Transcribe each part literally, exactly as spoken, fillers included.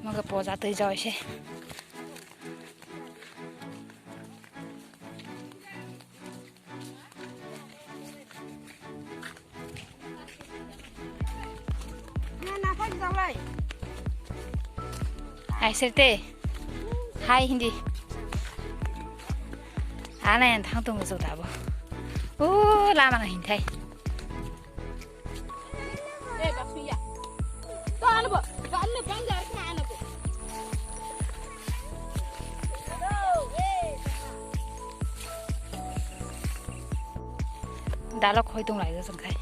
Moga poja twi joi se. Hai sir te. Hai hindi. Ana yang thang tung su dabo. Oh, lama na hin thai. Dalok hoi tong lai jang khai.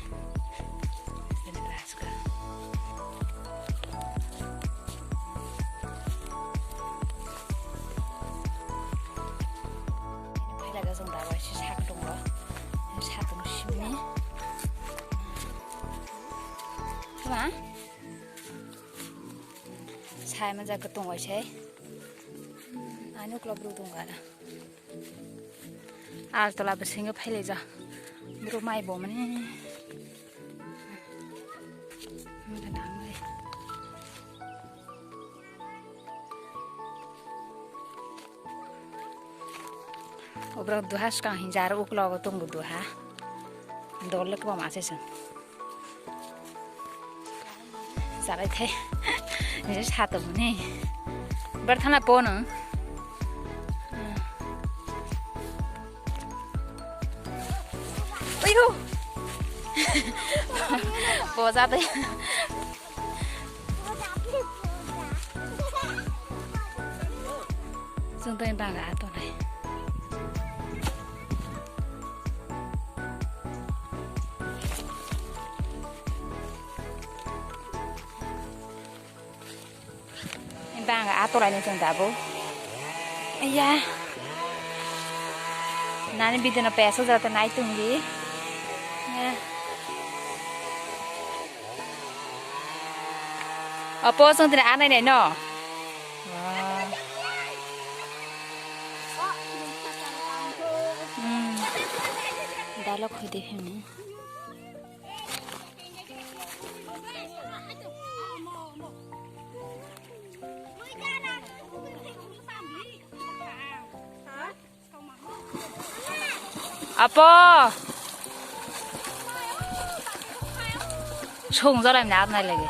Phai lai jang dalok si sak tongo. Sak tongo simni. Tuma? Sai manja kwtwng waisai. Ani uklok bru tongo ara. Al tola bisingo phailaijak. Bru mai bo mani. Obrok duha swkang hinjar uklogo tongo duha. Dol le kwbang ma se chwng. Salai thai. Nini sato muni. Bar thana pono. Ayo. Boja tei. Chwng tei bang a tonai. Bang a tolai ni chwng dabo. Iya. Nani video no pesa jata nai tungdi. Ya. Opo chwng tini anai nai no. Wow. Hmm. Dalok hoi de him. Apo. Song jalai na nai lagi.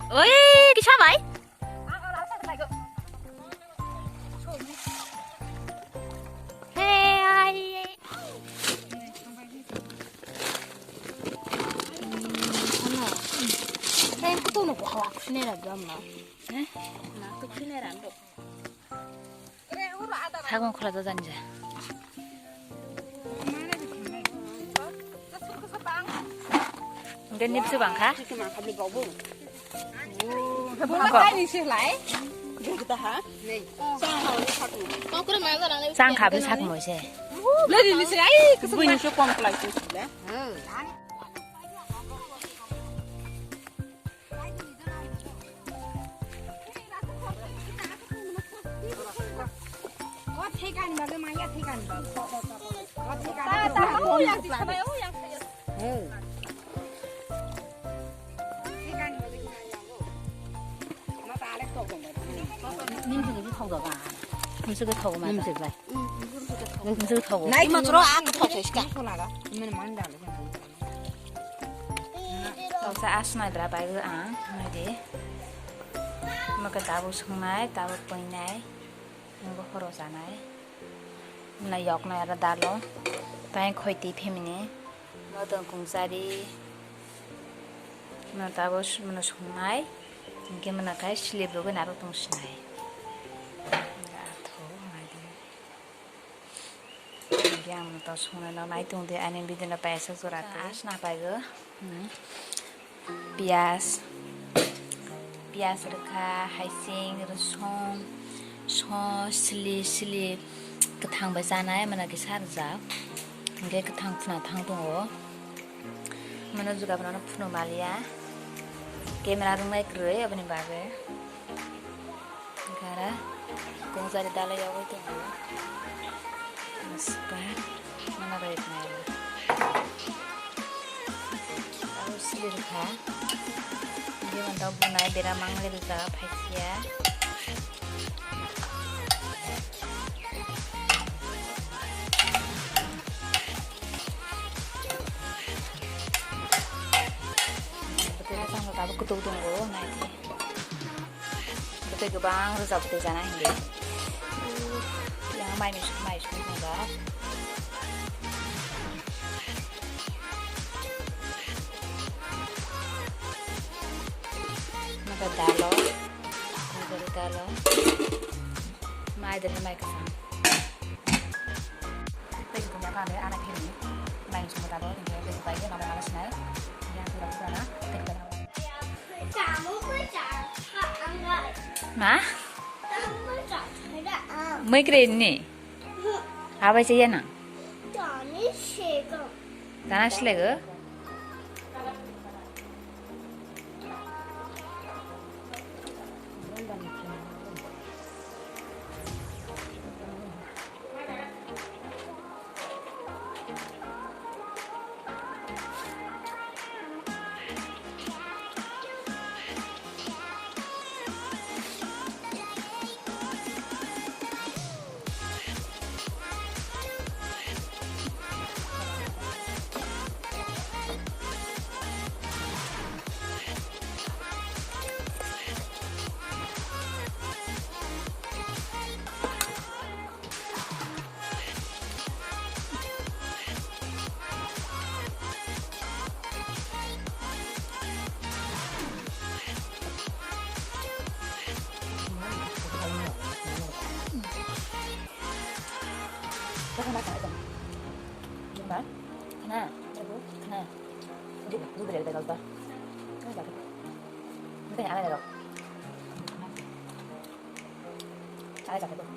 Oi, kisa bai? Hey, ai. Hey, kutu no ko hawa kusine ra gamla. Eh? Na to kusine ra ndo. Sakong khwlajak jani ja. Hwnkhe nipsu bangkha. Chang kha bwsakmo se. Buini se kom khlai se. Nai ma choro ang thok se ska. Toksa asnai bra bai ang nai de. Maka tabuk songnai, tabuk poinai. Nungbo horo janai. Muna yoknai aro dalo. Pai khoi twi phimini. Modon kungchari. Muna tabuk muna songnai. Hingke muna kai slip rogoi naro tong sinai. Atho nai de. Yang to songna no nai tong de ani bidino paisa jora ta. Asna paigo. Hmm. Piyas. Piyas rwkha, haising, rwsong, so, sili, sili, kwthang bai chanai, mano kisa rwjak. Hingke kwthang phuna thang tongo. Mano juga bono phunu maliya. Camera rwngnai kwrwi aboni bagwi. Gara kungjari dalai yogwi tongo. Mospa mana bai tongo. Abo sili rwkha. Bini ulo bunai bera mangle rwjak phaikya. Bwtwi kwchangbo tabuk kwtwi tongo, naidi. Bwtwi kwbang rwjak bwtwi jana hinwi. Yang mai misuk, mai suk tongjak. Maka dalo, maka dalo, mai dalo mai kasam. Tei kutung ya kami anak kiri, mai sumber dalo, tinggal tei kutai ya, mama mama sinai, yang tidak kita na, tei kutai. Ma? Mai kiri ni? Abai saya na? Tani sego. Tana silego? Kana? Kana? Kana? Duduk, duduk dari dalam. Ini jatuh. Ini tanya ala dulu. Ala jatuh.